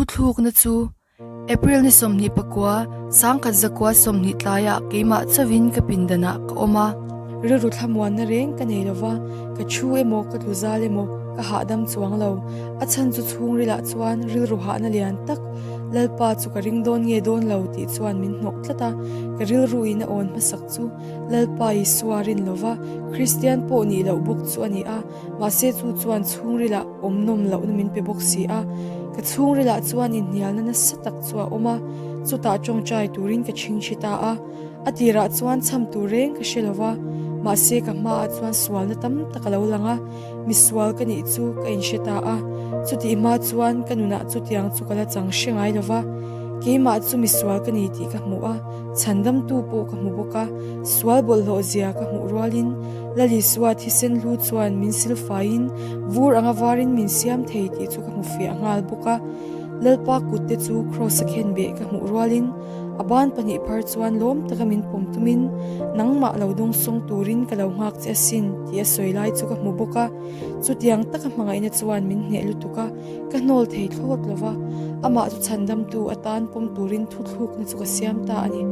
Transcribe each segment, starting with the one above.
Thuthlukna chu April ni 29, 1920 tlaiah keimah chauhin ka pindanah ka awm a. Rilru thlamuanna reng ka nei lova, ka thu emaw ka tlu zal emaw ka hahdam chuang lo. A chhan chu chhungrilah chuan rilru hahna lian tak Lalpa chu ka ring dawn nge dawn lo tih chuan min hnawh tlat a, ka rilruin a awn hmasak chu Lalpa Isua rin lova Kristian pawh nih loh bawk chu a ni a. Mahse chu chuan chhungrilah awm nawm lohna min pe bawk si a, ka chhungrilah chuan inhnialna nasa tak chu a awm a, chutah tawngtai turin ka chhingchhi ta a. A tirah chuan chham tur reng ka hre lo va, mahse ka hmaah chuan sualna tam tak a lo lang a, misual ka nih chu ka inhre ta a. Chutih hma chuan ka nunah chutiang chu ka la chang hre ngai lo va, keimah chu misual ka ni tih ka hmu a, chhandamtu pawh ka hmu bawk a, sual bawlhhlawh zia ka hmuh rualin Lal Isua thisen hlu chuan min silfaiin vur anga varin min siam thei tih chu ka hmu fiah nghal bawk a. Lalpa kutte chu Kraws a khen beh ka hmuh rualin a ban pahnih phar chuan lawm taka min pawm tumin nangmah lo dawngsawng turin ka lo nghak che asin tih a sawi lai chu ka hmu bawk a. Chutiang taka hmangaihna chuan min hneh lutuk a, ka hnawl thei thlawt lo va, amah chu chhandamtu atan pawm turin thuthlukna chu ka siam ta a ni.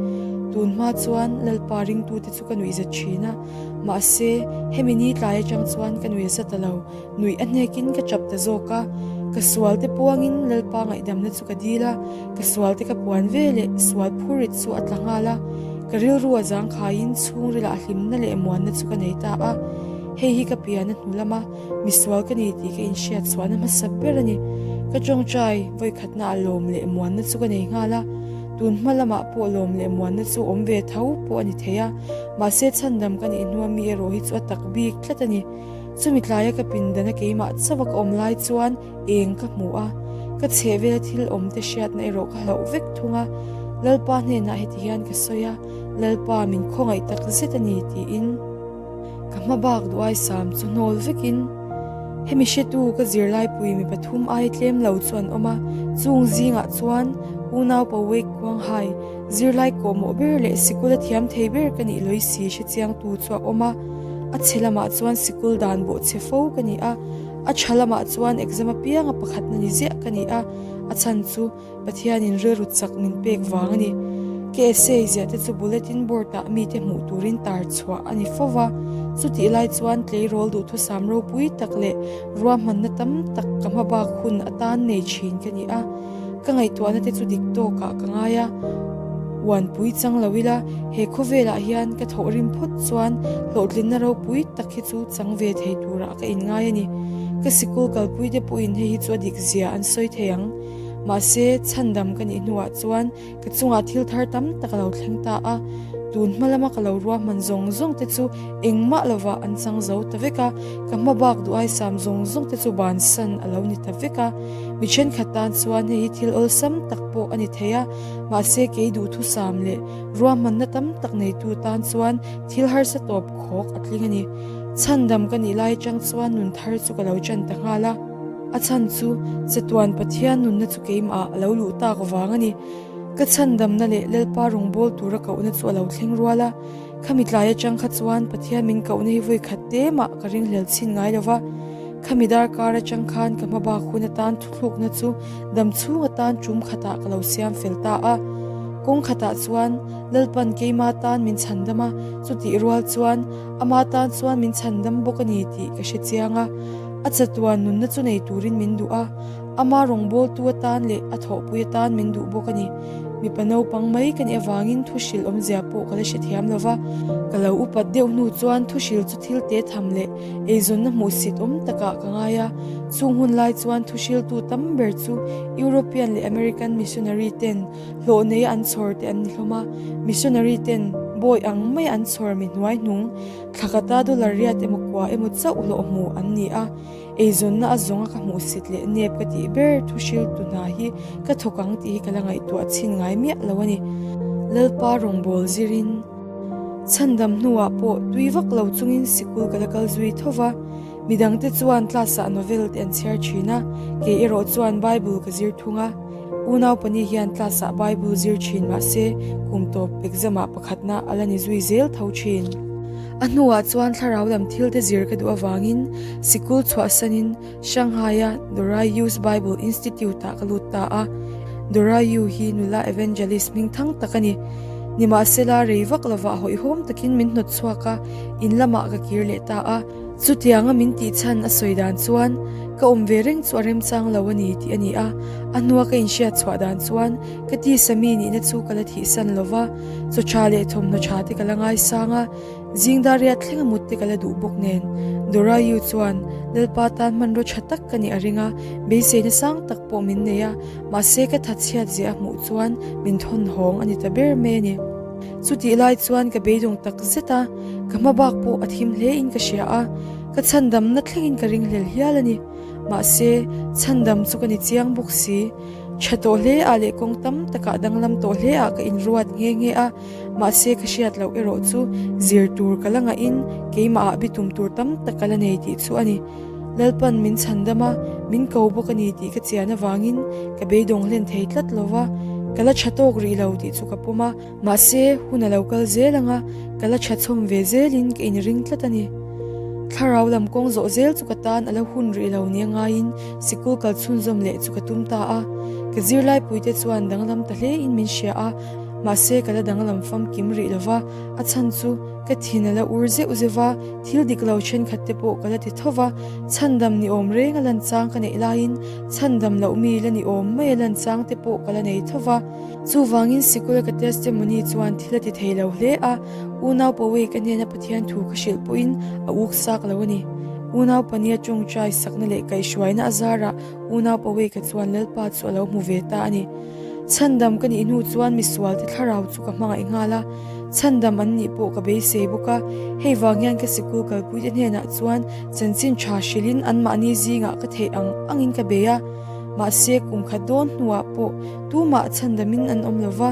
Tun hma chuan Lalpa ringtute chu ka nuihzat thin a. Mahse, hemi ni tlai atang chuan ka nui a za ta lo, nuih a hnekin ka chap ta zawk a. Ka sual te puangin Lalpa ngaihdamna chu ka dil a, ka sual te ka puan ve leh sual phurit chu a tla nghal a. Ka rilru a zangkhaiin chhungrilah hlimna leh muanna chu ka nei ta a. Hei hi ka pian a hnu lama misual ka ni tih ka inhriat chhuahna hmasa ber a ni. Ka tawngtai vawikhatna ah lawm leh muanna chu ka nei nghal a. Tun hma lamah pawh lawm leh muanna chu awm ve tho pawh a ni thei a. Mahse chhandam ka nih hnua mi erawh hi chu a tak bik tlat a ni. Chumi tlaia ka pindana keimah chauha ka awm lai chuan eng ka hmu a, ka chhehvela thil awm te hriatna erawh ka hlauh vek thung a. Lalpa hnenah heti hian ka sawi a, Lalpa min khawngaih tak zet a ni tiin ka hma bak duai sam chu hnawl vekin hemi hretu ka zirlaipui mi pathum ai tlem lo chu an awm a, chung zingah chuan unaupa Wake Kuanghai, Zirlai kawhmawh ber leh sikul a thiam thei ber ka nih lawih si hre chiangtu chu a awm a, a chhe lamah chuan sikul dan bawh chhe fo ka ni a, a tha lamah chuan exam apianga pakhatna ni ziah ka ni a, a chhan chu Pathianin rilru chak min pek vang a ni. Ka essay ziah te chu bulletin board ah mite hmuh turin tar chhuah a ni fo va, chutih lai chuan tleirawl duhthusam ropui tak leh ruahmanna tam tak ka hma bak hun atan nei thin ka ni a. Ka ngaihtuahna te chu dik tawkah ka ngai a, uanpui chang lo ila, he khawvelah hian ka thawh rim phawt chuan hlawhtlinna ropui tak hi chu chang ve thei turah ka inngai a ni. Ka sikul kalpui te pawhin hei hi chu a dik zia an sawi thei ang. Mahse, chhandam ka nih hnuah chuan Ka chungah thil thar tam tak a lo thleng ta a, tun hma lama ka lo ruahman zawng zawng te chu engmah lovah an chang zo ta vek a, ka hma bak duaisam zawng zawng te chu bansan a lo ni ta vek a. Mi thenkhat tan chuan hei hi thil awlsam tak pawh a ni thei a, mahse kei duhthusam leh ruahmanna tam tak neitu tan chuan thil harsa tawp khawk a tling a ni. Chhandam ka nih lai atang chuan nun thar chu ka lo chan ta nghal a. A chhan chu chatuan Pathian nunna chu keimah a lo luh tak vang a ni. Ka chhandamna leh Lalpa rawngbâwl tura kohna chu a lo thleng rual a. Khami tlai atang kha chuan Pathian min kohna hi vawi khat te mah ka ringhlel chhin ngai lo va. Khami darkar atang khan ka hma bak hun atan thuthlukna chu dam chhung atan tum khatah ka lo siam fel ta a. Kawng khatah chuan Lalpan keima tan min chhandam a, chutih rual chuan ama tan chuan min chhandam bawk a ni tih ka hre chiang a. A chatuan nunna chu nei turin min duh a, ama rawngbawltu atan leh a thawhpui atan min duh bawk a ni. Mipa naupang mai ka nih avangin thu hrilh awmzia pawh ka la hrethiam lo va, ka lo upat deuh hnu chuan thu hrilh chu thil te tham leh eizawnna hmuhsit awm takah ka ngai a. Chung hun lai chuan thu hriltu tam ber chu European leh American missionary ten hlawh neia an chhawr te an ni hlawm a, missionary ten bawi ang maia an chhawr mi hnuai hnung Thla khata dollar riat emaw kua emaw chauh hlawh hmu an ni a, eizawnna a zawnga ka hmuhsit leh nep ka tih ber thu hriltu hna hi ka thawk ang tih hi ka la ngaihtuah chhin ngai miah lo a ni. Lalpa rawngbâwl zirin chhandam hnuah pawh tui vak lo chungin sikul ka la kal zui tho va, midangte chuan class-ah novel te an chhiar thin a, kei erawh chuan Bible ka zir thung a. Unau pahnih hian class-ah Bible zir thin mah se, kum tawp exam-ah pakhatna a la ni zui zel tho thin. A hnuah chuan thlarau lam thil te zir ka duh avangin sikul chhuahsanin Shanghai-a Dora Youth Bible Institute-ah ka lut ta a. Dora Yu hi nula evangelist hmingthang tak a ni. Nimahsela, rei vak lovah hawihhawm takin min hnawt chhuak a, in lamah ka kir leh ta a. Chutianga min tih chhan a sawi dan chuan ka awm ve reng chu a remchang lo a ni tih a ni a. A hnua ka inhriat chhuah dan chuan ka tisa mi nihna chu ka la thihsan lo va, chaw tha leh thawmhnaw tha te ka la ngaisang a, zingdar riat thlenga mut te ka la duh bawk nen. Dora Yu chuan Lalpa tan hmanraw tha tak ka nih a ring a, beiseina sang tak pawh min nei a, mahse ka thatchhiat zia a hmuh chuan min thawn hawng a ni ta ber mai a ni. Chutih lai chuan ka beidawng tak zet a, ka hma bak pawh a thim hle in ka hria a, ka chhandamna thlengin ka ringhlel hial a ni. Mahse, chhandam chu ka ni chiang bawk si. Tha tawh hle ah leh kawng tam takah danglam tawh hle ah ka inruat nghe nghe a, mahse ka hriat loh erawh chu zir tur ka la ngahin keimah ah bitum tur tam tak ka la nei tih chu a ni. Lalpan min chhandam a, min ko bawk a ni tih ka chian avangin ka beidawng hlen thei tlat lo va, ka la tha tawk rih lo tih chu ka pawm a, mahse hun a lo kal zel ang a, ka la tha chhawm ve zelin ka inring tlat a ni. Thlarau lam kawng zawh zel chu ka tan a la hun rih lo nia ngaiin sikul kal chhunzawm leh chu ka tum ta a, ka zirlaipuite chuan danglam ta hlein min hria a, mahse ka la danglam famkim rih lo va, a chhan chu ka thin a la ur zeuh zeuh va, Thil dik lo thenkhat te pawh ka la ti tho va, chhandam ni awm reng a lan chang ka neih laiin chhandam loh mi la ni awm mai a lan chang te pawh ka la nei tho va. Chuvangin sikula ka testimony chuan thil a ti thei lo hle a, unau Pawei ka hnena Pathian thu ka hrilh pawhin a uk sak lo a ni. Unau pania tawngtai sakna leh kaihhruaina a zarah unau Pawei ka chuan Lalpa chu a lo hmu ve ta a ni. Chhandam ka nih hnu chuan misualte thlarau chu ka hmangaih nghal a. Chhandam an nih pawh ka beisei bawk a, hei vang hian ka sikul kalpuite hnenah chuan chanchin tha hrilhin anmahni zingah ka theih ang angin ka bei a, mahse kum khat dawn hnuah pawh tumah chhandamin an awm lo va.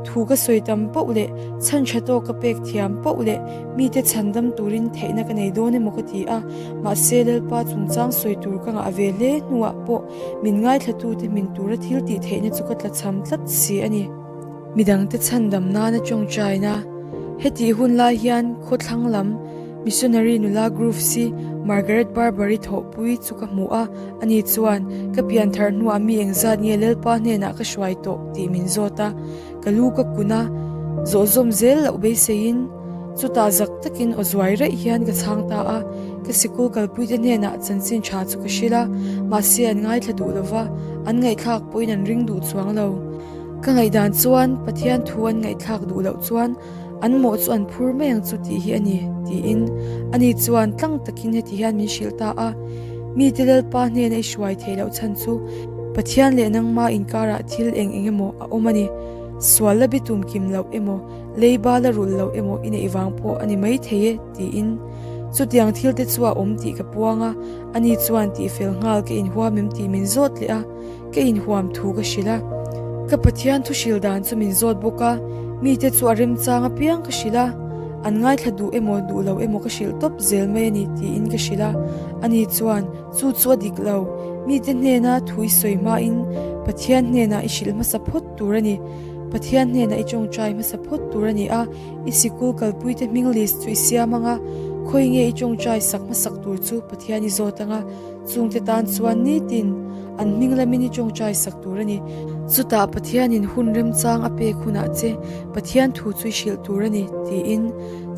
Thu ka sawi tam poh leh chhan tha tawk ka pek thiam poh leh mite chhandam turin theihna ka nei dawn emaw ka ti a, mahse Lalpa chungchang sawi tur ka ngah ve hle hnuah pawh min ngaithlatute hmin tura thil tih theihna chu ka tlachham tlat si a ni. Midangte chhandam nana tawngtaina. Hetih hun lai hian khawthlang lam missionary nula Groves hi Margaret Barber-i thawhpui chu ka hmu a, ani chuan, Ka pianthar hnuah mi engzat nge Lalpa hnenah ka hruai tawh? tih min zawt a, ka lu ka kun a, zawhzawm zel loh beiseiin chutah zak takin aw zuai raih hian ka chhang ta a, ka sikul kalpuite hnenah chanchin tha chu ka hrilh a, mahse an ngaithla duh lova, an ngaihthlak pawhin an ring duh chuang lo. Ka ngaihdan chuan Pathian thu an ngaihthlak duh loh chuan an mawh chu an phur mai ang chu tih hi a ni, tiin ani chuan tlang takin heti hian min hrilh ta a. Mite Lalpa hnena i hruai theih loh chhan chu Pathian leh nangma inkarah thil eng eng emaw a awm a ni. Sual la bitum kim loh emaw, leiba la rulh loh emaw i neih vang pawh a ni mai thei e, tiin. Chutiang thil te chu a awm tih ka puang a, ani chuan tihfel nghal ka inhuam em tih min zawt leh a. Ka inhuam thu ka hrilh a, ka Pathian thu hrilh dan chu min zawt bawk a, mite chu a remchang apiang ka hrilh a, an ngaithla duh emaw duh lo emaw ka hrilh tawp zel mai a ni tiin ka hrilh a, ani chuan chu chu a dik lo, mite hnena thu i sawi hmain Pathian hnenah i hrilh hmasa phawt tur a ni, Pathian hnenah i tawngtai hmasa phawt tur a ni a, i sikul kalpuite hming list chu i siam ang a, khawi nge i tawngtai sak hmasak tur chu Pathian i zawt ang a. Chungte tan chuan nitin an hming lamin i tawngtai sak tur a ni. Chutah Pathianin hun remchang a pek hunah che Pathian thu chu i hrilh tur a ni, tiin.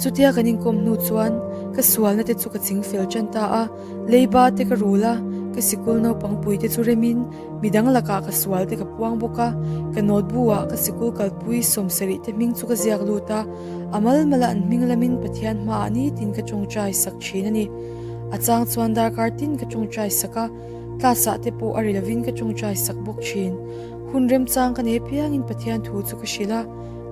Chutia kan inkawm hnu chuan ka sualna te chu ka ching fel tan ta a, leiba te ka rul a, ka sikul naupang pui te chu remin midang lakah ka sual te ka puang bawk a, ka notebook ah ka sikul kalpui sawmsarih te hming chu ka ziak lut a, a mal mala an hming lamin Pathian hmaah nitin ka tawngtai sak thin a ni. A chang chuan darkar tin ka tawngtai sak a, class ah te pawh a ri lovin ka tawngtai sak bawk thin. Hun remchang ka nei apiangin Pathian thu chu ka hrilh a,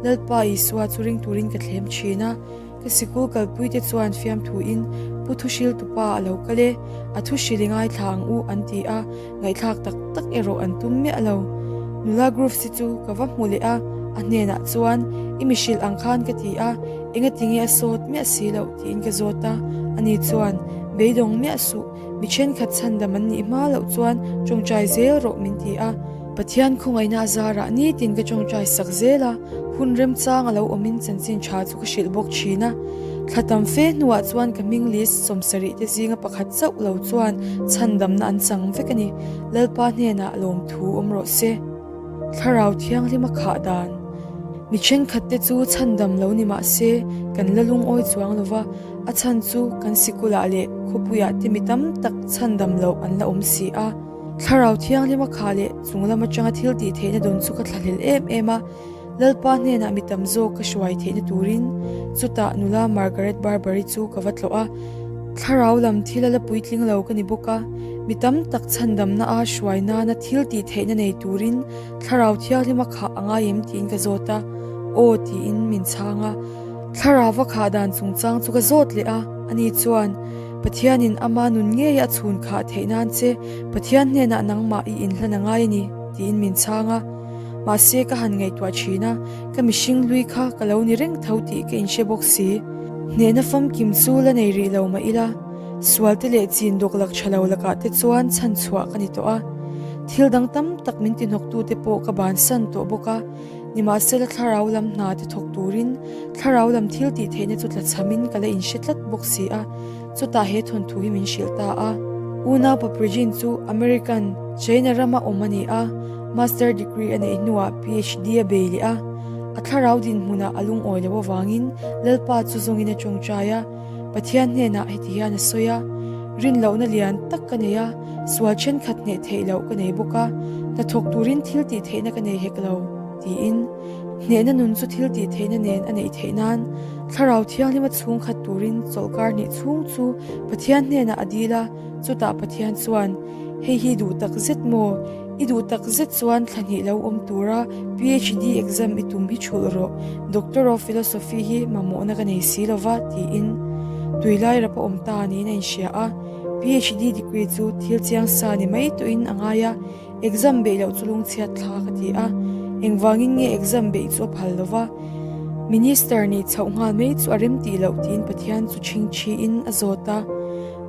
Lalpa Isua chu ring turin ka thlem thin a. Ka sikul kalpui te chuan fiamthuin Pu Thuhriltupa a lo kal e, a thu hrilh i ngaithla ang u an ti a, ngaihthlak tak tak erawh an tum miah lo. Nula Groves hi chu ka va hmu leh a, a hnenah chuan i mi hrilh ang khan ka ti a, Engatinge a sawt miah si loh tiin ka zawt a, ani chuan, Beidawng miah suh, mi thenkhat chhandam an nih hma loh chuan tawngtai zel rawh min ti a. Pathian khawngaihna a zarah nitin ka tawngtai sak zel a, hun remchang a lo awmin chanchin tha chu ka hrilh bawk thin a. Thla tam fe hnuah chuan ka hming list 70 te zinga pakhat chauh lo chuan chhandamna an chang vek a ni. Lalpa hnenah lawmthu awm rawh se. Thlarau Thianghlima khah dan. Mi thenkhat te chu chhandam lo ni mah se kan la lungawi chuang lo va, a chhan chu kan sikulah leh khawpuiah te mi tam tak chhandam loh an la awm si a. Thlarau Thianghlima khah leh chung lam atanga thil tih theihna dawn chu ka thlahlel em em a, Lalpa hnenah mi tam zawk ka hruai theihna turin chutah nula Margaret Barber-i chu ka va tlawh a. Thlarau lam thil a la puitling lo ka ni bawk a, mi tam tak chhandamna a hruai nana thil tih theihna nei turin Thlarau Thianghlima khah a ngai em tiin ka zawt a, Aw tiin min chhang a. Thlarauva khah dan chungchang chu ka zawt leh a, ani chuan, Pathianin ama nun ngeia a chhun khah theih nan che Pathian hnenah nangmah i inhlan a ngai a ni tiin min chhang a. Mahse ka han ngaihtuah thin a, ka mihring hlui kha ka lo ni reng tho tih ka inhre bawk si. Hnehna famkim chu la nei rih lo mah ila, sualte leh chin dawk lak tha lo lakah te chuan chhan chhuah ka ni tawh a. Thil dang tam tak min tihnawktute pawh ka bansan tawh bawk a, nimahsela thlarau lam hna te thawk turin thlarau lam thil tih theihna chu tlachhamin ka la inhre tlat bawk si a. Chutah he thawnthu hi min hrilh ta a. Unaupa Prigin chu American, China rama awm a ni a, Master degree a neih hnuah PhD a bei leh a. A thlarau dinhmunah a lungawi loh avangin Lalpa chu zawngin a tawngtai a, Pathian hnenah heti hian a sawi a, Rinlohna lian tak ka nei a, sual thenkhat hneh theih loh ka nei bawk a, hnathawk turin thil tih theihna ka nei hek lo, tiin. Hnehna nun chu thil tih theihna nen a neih theih nan Thlarau Thianghlima chhungkhat turin chawlhkar hnih chhung chu Pathian hnenah a dil a, chutah Pathian chuan, Hei hi duh tak zet maw? I duh tak zet chuan thla hnih lo awm tura PhD exam i tum hi chhulh rawh, Doctor of Philosophy hi mamawhna ka nei si lo va, tiin tuilai rap a awm ta niin a inhria a. PhD degree chu thil chiang sa ni mai tawhin a ngai a, Exam beih loh chu lungchhiat thla ka ti a, engvangin nge exam beih chu a phal lo va, Minister nih chhoh nghal mai chu a rem tih loh tiin Pathian chu chhingchhiin a zawt a.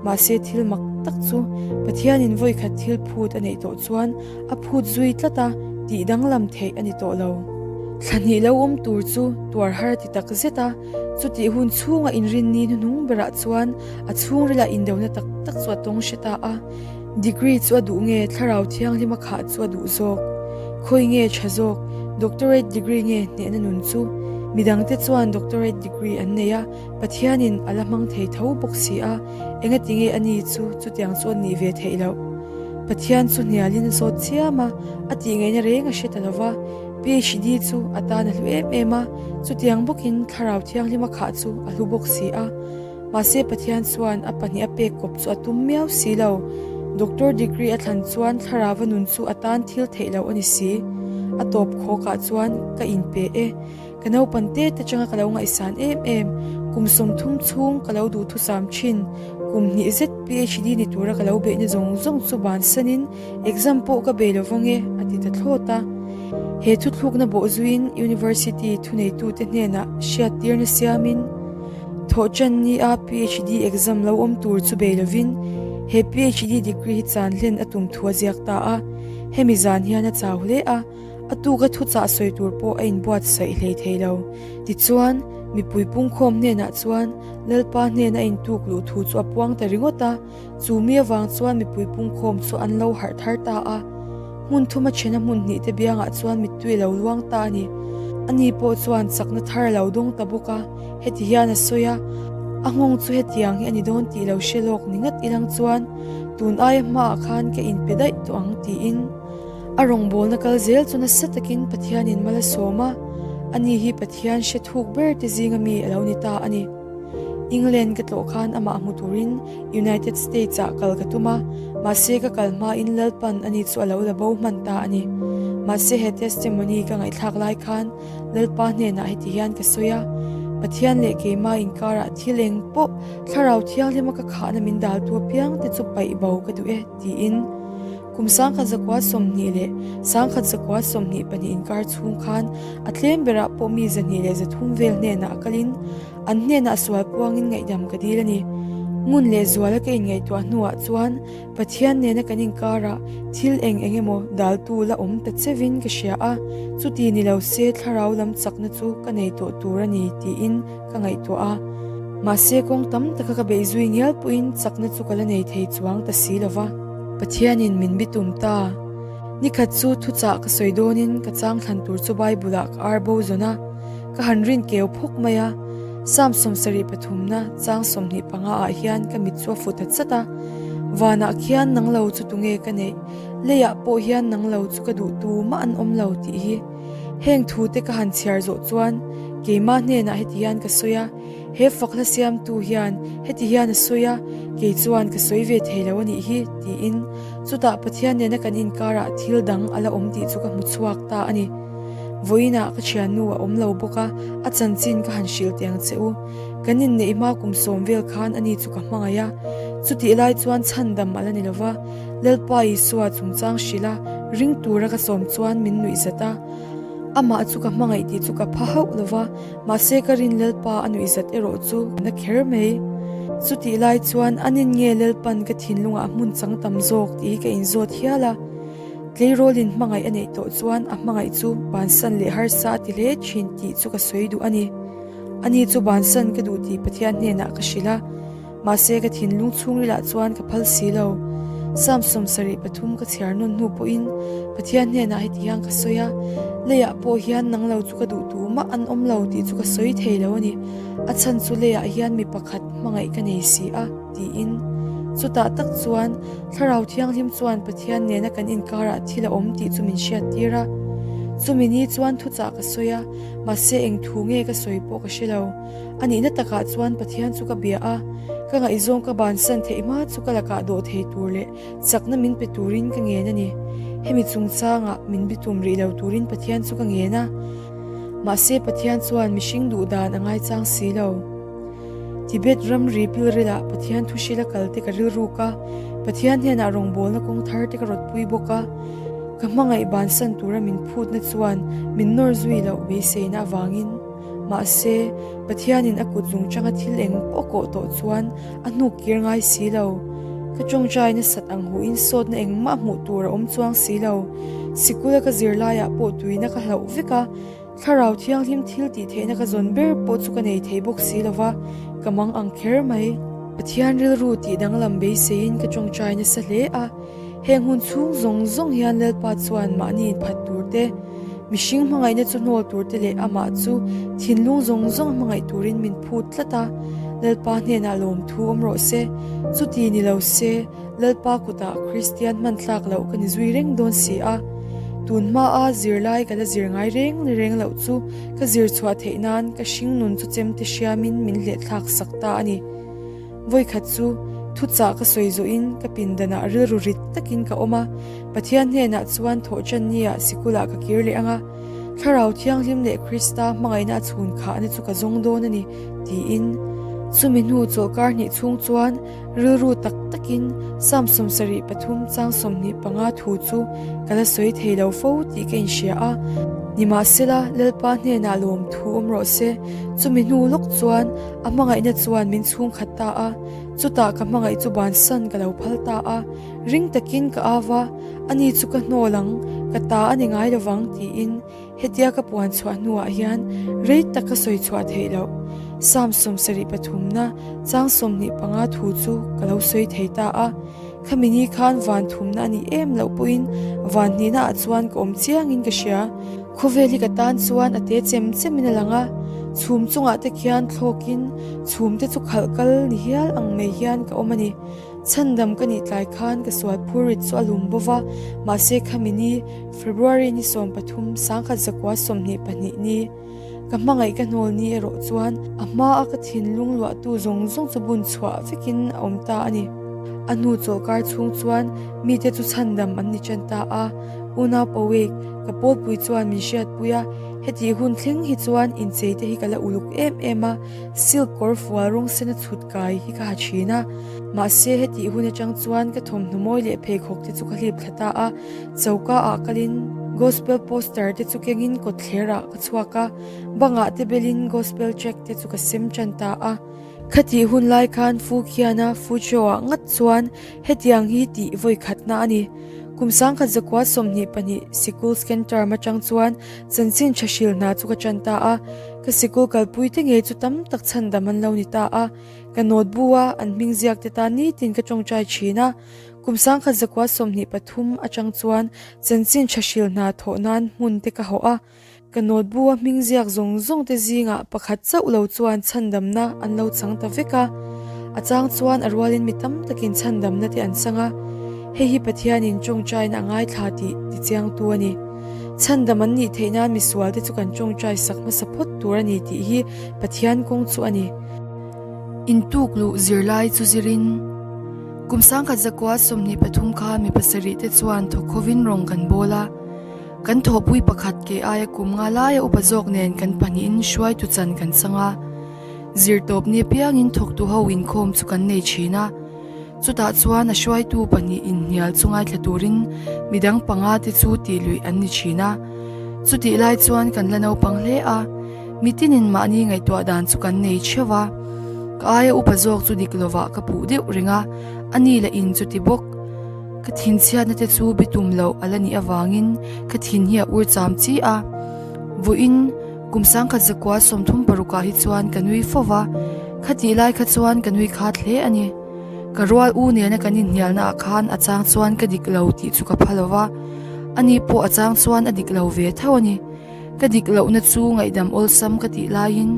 Mahse thil mak tak chu Pathianin vawikhat thil phut a neih tawh chuan a phut zui tlat a, tih danglam theih a ni tawh lo. Thla hnih lo awm tur chu tuar har a ti tak zet a, chutih hun chhunga inrinni hnuhnung berah chuan a chhungrilah indona tak tak chu a tawng hre ta a. Degree chu a duh nge Thlarau Thianghlima khah chu a duh zawk? Khawi nge tha zawk, Doctorate degree nge hnehna nun chu? Midangte chuan Doctorate degree an nei a, Pathianin a la hmang thei tho bawk si a, engati nge ani chu chutiang chu a nih ve theih loh? Pathian chu hnialin a zawt chiam a, a tih ngaihna reng a hre ta lo va, PhD chu a tan a hlu em em a, chutiang bawkin Thlarau Thianghlima khah chu a hlu bawk si a. Mahse Pathian chuan a pahnih a pek kawp chu a tum miau si lo. Doctor degree a thlan chuan thlarauva nun chu a tan thil theih loh a ni si. A tawp khawkah chuan ka inpe e. Ka naupan te te changa ka lo ngaihsan em em. Kum 30 chhung ka lo duhthusam thin. Kum hnih zet PhD ni tura ka lo beihna zawng zawng chu bansanin exam pawh ka bei lo vang e, a ti ta thlawt a. He thuthlukna bawhzuiin University thuneitute hnenah hriattirna siamin, Thawhṭan nia PhD exam lo awm tur chu bei lovin he PhD degree hi chan hlen a tum thu a ziak ta a, hemi zan hian a chau hle a, a tuka thuchah sawi tur pawh a inbuatsaih hlei thei lo. Tichuan, mipui pungkhawm hnenah chuan Lalpa hnen a intuk luh thu chu a puang ta ringawt a, chu mi avang chuan mipui pungkhawm chu an lo harh thar ta a. Hmun thuma ṭhena hmun hnih te biangah chuan mittui a lo luang ta a ni. Ani pawh chuan chakna thar a lo dawng ta bawk a. Heti hian a sawi a, A nghawng chu hetiang hi a ni dawn tih lo hre lawk ni ngat ilang chuan tun aia hmaah khan ka inpe daih tawh ang tiin a rawngbawlna kal zel chu nasa takin Pathianin mal a sawm a, ani hi Pathian hre thuk ber te zinga mi a lo ni ta a ni. England ka tlawh khan amah hmu turin United States ah kal ka tum a, mahse ka kal hmain Lalpan ani chu a lo la bo hman ta a ni. Mahse he testimony ka ngaihthlak lai khan Lalpa hnenah heti hian ka sawi a, Pathian leh keimah inkarah thil eng pawh Thlarau Thianghlima ka khahna min daltu apiang te chu paih bo ka duh e, tiin. Kum 1921 leh 1922 inkar chhung khan a tlem berah pawh mi 203 vel hnenah a kalin an hnenah sual puangin ngaihdam ka dil a ni. Ngun leh zuala ka inngaihtuah hnuah chuan Pathian nena kan inkarah thil eng eng emaw daltu la awm ta chevin ka hria a, chuti ni lo se thlarau lam chakna chu ka nei tawh tur a ni tiin ka ngaihtuah a. Mahse kawng tam taka ka beih zui ngial pawhin chakna chu ka la nei thei chuang ta si lo va. Pathianin min bitum ta. Nikhat chu thuchah ka sawi dawnin ka chang thlan tur chu Bible-ah ka ar bo zawn a, ka han rin keu phawk mai a. Psalm 73 na chang 25 ah hian ka mit chu a fu ta chat a. Vanah khian nang lo chu tunge ka neih? Leiah pawh hian nang lo chu ka duh tumah an awm lo tih hi. Heng thu te ka han chhiar zawh chuan keimah hnenah heti hian ka sawi a, he fakhla siamtu hian heti hian a sawi a, kei chuan ka sawi ve thei lo a nih hi tiin chutah Pathian nena kan inkarah thil dang a la awm tih chu ka hmu chhuak ta a ni. Vawiinah ka thiannu a awm lo bawk a, a chanchin ka han hrilh teh ang che u. Kan inneih hma kum sawm vel khan ani chu ka hmangaih a, chutih lai chuan chhandam a la ni lo va, Lalpa Isua chungchang hrilh a, ring tura ka sawm chuan min nuih zat a. Amah chu ka hmangaih tih chu ka pha hauh lo va, mahse ka rin Lalpa a nuih zat erawh chu ka na kher mai. Chutih lai chuan a nin nge Lalpan ka thinlungah hmun chang tam zawk tih hi ka inzawt hial a. Tleirawlin hmangaih a neih tawh chuan a hmangaih chu bansan leh harsa a ti hle thin tih chu ka sawi duh a ni. Ani chu bansan ka duh tih Pathian hnenah ka hrilh a. Mahse ka thinlung chhungrilah chuan ka phal si lo. Psalm 73 ka chhiar nawn hnu pawhin Pathian hnenah heti hian ka sawi a, Leiah pawh hian nang lo chu ka duh tu mah an awm lo tih chu ka sawi thei lo a ni. A chhan chu leiah hian mi pakhat hmangaih ka nei si a, tiin. Chutah tak chuan Thlarau Thianghlim chuan Pathian nena kan inkarah thil a awm tih chu min hriattir a. Chumi ni chuan thuchah ka sawi a, mahse eng thu nge ka sawi pawh ka hre lo. A nihna takah chuan Pathian chu ka bia a, ka ngaihzawng ka bansan theih hma chu ka lakah dawh thei tur leh chakna min pe turin ka ngen a ni. Hemi chungchangah min bitum rih lo turin Pathian chu ka ngen a, mahse Pathian chuan mihring duh dan a ngaichang si lo. Tibet ramri pilrilah Pathian thu hrila kalte ka rilruk a, Pathian hnenah rawngbawlna kawng thar te ka rawtpui bawk a, ka hmangaih bansan tura min phutna chuan min nawr zui loh beiseina avangin. Mahse, Pathianin a kut zung changa thil eng pawh kawh tawh chuan a hnuk kir ngai si lo. Ka tawngtai nasat ang huin sawtna engmah hmuh tur a awm chuang si lo. Sikula ka zir laiah pawh tuina ka hlauh vek a, Thlarau Thianghlim thil tih theihna ka zawn ber pawh chu ka nei thei bawk si lo va, ka mang ang kher mai. Pathian rilru tih danglam beiseiin ka tawngtai nasa hle a, heng hun chhung zawng zawng hian Lalpa chuan mahni inphat tur te, Mihring hmangaihna chu hnawl tur te leh amah chu thinlung zawng zawng hmangaih turin min phut tlat a, Lalpa hnenah lawmthu awm rawh se. Chuti ni lo se, Lalpa kutah Kristian hman tlak loh ka ni zui reng dawn si a. Tun hmaa zirlai ka la zir ngai reng reng loh chu ka zir chhuah theih nan ka hringnun chu chemte hriamin min hlehthlak sak ta a ni. Vawikhat chu thuchah ka sawi zawhin ka pindanah rilru rit takin ka awm a, Pathian hnenah chuan thawhṭan nia sikulah ka kir leh ang a, Thlarau Thianghlim leh Krista hmangaihna a chhun khahna chu ka zawng dawn a ni, tiin. Chumi hnu chawlhkar hnih chhung chuan rilru tak takin Psalm 73 chang 25 thu chu ka la sawi thei lo fo tih ka inhria a. Nimahsela, Lalpa hnenah lawmthu awm rawh se, chumi hnu lawk chuan A hmangaihna chuan min chhungkhat ta a, chutah ka hmangaih chu bansan ka lo phal ta a, ring takin ka av a, ani chu ka hnawl ang, ka ta a ni ngai lovang tiin hetia ka puan chhuah hnuah hian rei tak ka sawi chhuah theih loh. Psalm 73 na chang 25 thu chu ka lo sawi thei ta a, khami ni khan van thumna a nih em loh pawhin van hnihna ah chuan ka awm chiangin ka hria. Khawvel hi ka tan chuan a te chem chemin a lang a, chhum chungah te khian thlawkin chhum te chu khalh kal ni hial ang mai hian ka awm a ni. Chhandam ka nih tlai khan ka sual phur rit chu a lum bo va, mahse khami ni, February ni 13, 1922 ni, ka hmangaih ka hnawl ni erawh chuan a hmaa ka thinlung luahtu zawng zawng chu bun chhuah vekin a awm ta a ni. A hnu chawlhkar chhung chuan mite chu chhandam an ni ṭan ta a, Unau Pawik, ka pawlpui chuan min hriatpui a, hetih hun thleng hi chuan inchei te hi ka la uluk em em a, silk kawr fual rawng sena chhut kai hi ka ha thin a. Mahse hetih hun atang chuan ka thawmhnaw mawi leh pheikhawk te chu ka hlip thla ta a, choka ah kalin gospel poster te chu kengin kawtthler ah ka chhuak a, bangah te belin gospel track te chu ka sem tan ta a. Khatih hun lai khan Fu Khiana Fu Chau ah ngat chuan hetiang hi tih vawi khatna a ni. Kum 1922 sikul second term atang chuan chanchin tha hril hna chu ka tan ta a, ka sikul kalpui te ngei chu tam tak chhandam an lo ni ta a, ka notebook a an hming ziak te tan nitin ka tawngtai thin a. Kum 1923 atang chuan chanchin tha hril hna thawh nan hmun te ka hawh a. Ka notebook a hming ziak zawng zawng te zingah pakhat chauh lo chuan chhandamna an lo chang ta vek a, a chang chuan a rualin mi tam takin chhandamna te an chang a, hei hi Pathianin tawngtaina a ngaithla tih tichiangtu a ni. Chhandam an nih theih nan misual te chu kan tawngtai sak hmasa phawt tur a ni tih hi Pathian kawng chu a ni. Intuk luh zirlai chu zirin kum 1923 kha mi pasarih te chuan thawkhovin rawng kan bawl a. Kan thawhpui pakhat kei aia kum nga laia upa zawk nen kan pahnihin hruaitu chan kan chang a. Zirtawp ni apiangin thawktu ho inkhawm chu kan nei thin a. Chutah chuan a hruaitu pahnih inhnial chu ngaithla turin midang panga te chu tih luih an ni thin a. Chutih lai chuan kan la naupang hle a, mitinin mahni ngaihtuah dan chu kan nei theuh a. Ka aia upa zawk chu dik lovah ka puh deuh reng a, ani lah in chuti bawk. Ka thinchhiatna te chu bitum loh a la nih avangin ka thin hi a ur cham chi a. Vawiin kum 1936 ah hi chuan ka nui fo va, khatih lai kha chuan ka nui khat hle a ni. Ka rual u nena kan inhnialna ah khan a chang chuan ka dik lo tih chu ka pha lo va, ani pawh a chang chuan a dik lo ve tho a ni. Ka dik lohna chu ngaihdam awlsam ka tih laiin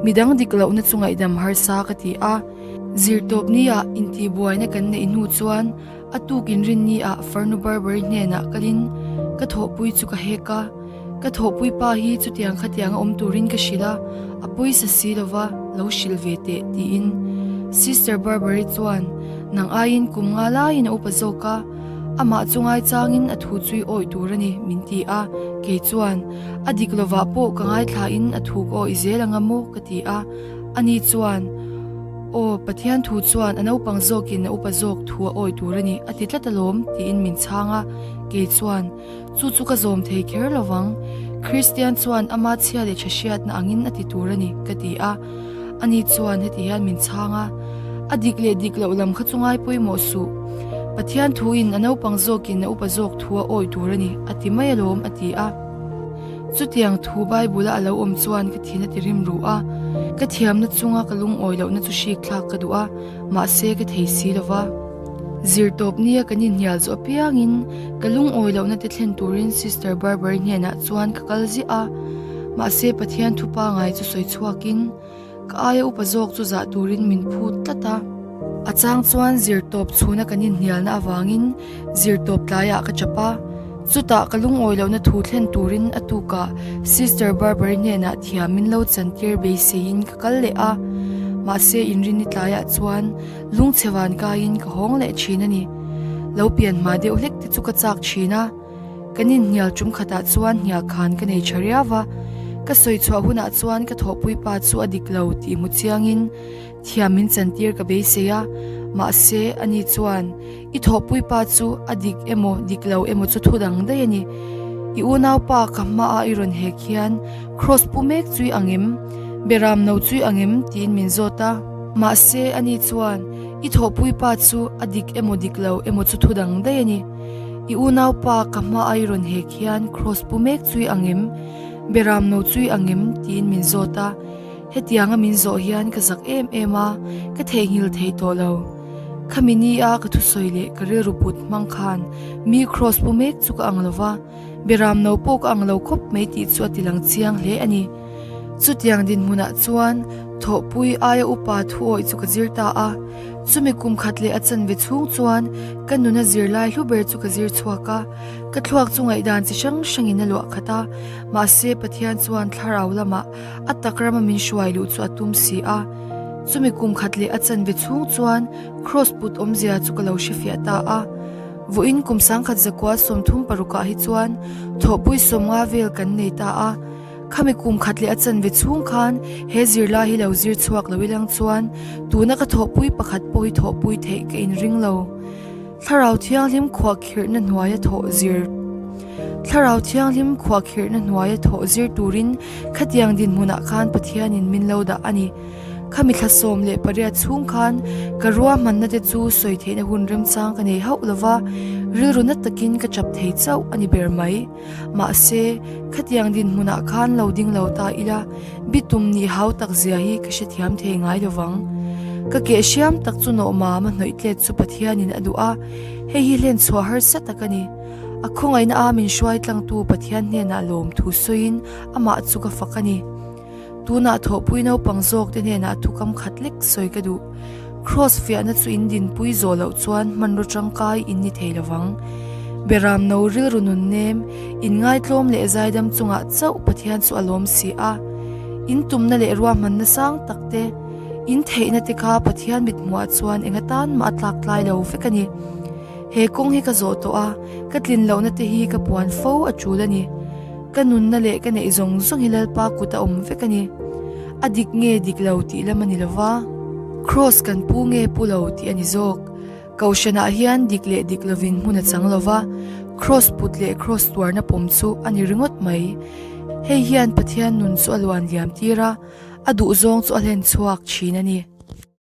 midang dik lohna chu ngaihdam harsa ka ti a. Zirtawpni-ah intihbuaina kan neih hnu chuan a tuk inrinni-ah Farnu Barbary hnenah kalin ka thawhpui chu ka hek a. Ka thawhpui pa hi chutiang khatianga awm turin ka hrilh a, a pawisa si lova lo hrilh ve teh tiin. Sister Barbary chuan nang aiin kum nga laiin a upa zawk a, amah chu ngaichangin a thu chu i awih tur a ni min ti a, kei chuan a dik lovah pawh ka ngaithlain a thu ka awih zel anga maw ka ti a. Ani chuan, Aw, Pathian thu chuan a naupang zawkin a upa zawk thu a awi tur a ni, a ti tlat alawm, tiin min chhang a. Kei chuan, Chu chu ka zawm thei kher lo vang. Kristian chuan ama chhia leh tha hriatna angin a ti tur a ni, ka ti a. Ani chuan heti hian min chhang a, A dik leh dik loh lam kha chu ngai pawimawh suh. Pathian thuin a naupang zawkin a upa zawk thu a awi tur a ni, a ti mai alawm, a ti a. Chutiang thu Bible-a a lo awm chuan ka thin a ti rim ruh a, ka thiamna chunga ka lungawi lohna chu hrik thlak ka duh a, mahse ka thei si lo va. Zirtawp nia kan inhnial zawh apiangin ka lungawi lohna te thlen turin Sister Barbara-i hnenah chuan ka kal ziah a, mahse Pathian thu pangai chu sawi chhuakin, Ka aia upa zawk chu zah turin min phut tlat a. A chang chuan zirtawp chhuna kan inhnialna avangin zirtawp tlaiah ka chap a. Chutah ka lungawi lohna thu thlen turin a tukah Sister Barbary hnenah thiam min lo chantir beiseiin ka kal leh a. Mahse inrinni tlaiah chuan lungchhe van kaiin ka hawng leh thin a ni. Lo pian hma deuh hlek te chu ka chak thin a. Kan inhnial tum khatah chuan hnial khan ka nei tha riau va, ka sawi chhuah hunah chuan ka thawhpui pa chu a dik lo tih hmu chiangin thiam min chantir ka beisei a, mahse ani chuan i thawhpui pa chu a dik emaw dik lo emaw chu thu dang daih a ni. I unaupa ka hmaah i rawn hek hian kraws pu mek chu i ang em? Beram no chu i ang em? tiin min zawt a, mahse ani chuan i thawhpui pa chu a dik emaw dik lo emaw chu thu dang daih a ni. I unaupa ka hma a i rawn hek hian kraws pu mek chu i ang em? Beram no chu i ang em? tiin min zawt a. Hetianga min zawh hian ka zak em em a, ka theihnghilh thei tawh lo. Khami ni a ka thusawi leh ka rilru put hmang khan mi kraws pu mek chu ka ang lo va, beram no pawh ka ang lo khawp mai tih chu a ti lang chiang hle a ni. Chutiang dinhmunah chuan thawhpui aia upa thuawih chu ka zir ta a. Chumi kum khat leh a chanve chhung chuan ka nuna zirlai hlu ber chu ka zir chhuak a, ka thluak chu ngaihdan chi hrang hrangin a luah khat a, mahse Pathian chuan thlarau lamah a tak rama min hruai luh chu a tum si a. Chumi kum khat leh a chanve chhung chuan Kraws put awmzia chu ka lo hrefiah ta a. Vawiin kum 1936 ah hi chuan thawhpui 50 vel kan nei ta a. Khami kum khat leh a chanve chhung khan he zirlai hi lo zir chhuak lo ilang chuan tuna ka thawhpui pakhat pawh hi thawhpui theih ka inring lo. Thlarau Thianghlim khuahkhirhna hnuaia thawh zir Thlarau Thianghlim khuahkhirhna hnuaia thawh zir turin khatiang dinhmunah khan Pathianin min lo dah a ni. Khami thla 18 chhung khan ka ruahmanna te chu sawi theihna hun remchang ka nei hauh lova, rilru na takin ka chap thei chauh a ni ber mai. Mahse, khatiang dinhmunah khan lo ding lo ta ila, bitum nih hau tak zia hi ka hrethiam thei ngai lovang. Ka keh hriam tak chu nawhmam a hnawih tlet chu Pathianin a duh a, hei hi hlen chhuah harsa tak a ni. A khawngaihna a min hruai tlangtu Pathian hnenah lawmthu sawiin amah chu ka fak a ni. Tunah thawhpui naupang zawk te hnenah thukam khat lek sawi ka duh. Kraws fiahna chu in dinpui zawh loh chuan hmanraw tangkai in ni thei lovang. Beram no rilru nun nem, in ngaitlawm leh zaidam chungah chauh Pathian chu a lawm si a. In tumna leh ruahmanna sang tak te, in theihna te kha Pathian mithmuhah chuan eng atan mah a tlak tlai lo vek a ni. He kawng hi ka zawh tawh a, ka tlin lohna te hi ka puan fo a tul a ni. Ka nunna leh ka neih zawng zawng hi Lalpa kut a awm vek a ni. A dik nge dik lo tih lam a ni lova, Kraws kan pu nge pu lo tih a ni zawk. Kohhranah hian dik leh dik lovin hmun a chang lova, Kraws put leh Kraws tuarna pawm chu a ni ringawt mai. Hei hian Pathian nun chu a luan liam tir a, a duhzawng chu a hlen chhuak thin a ni.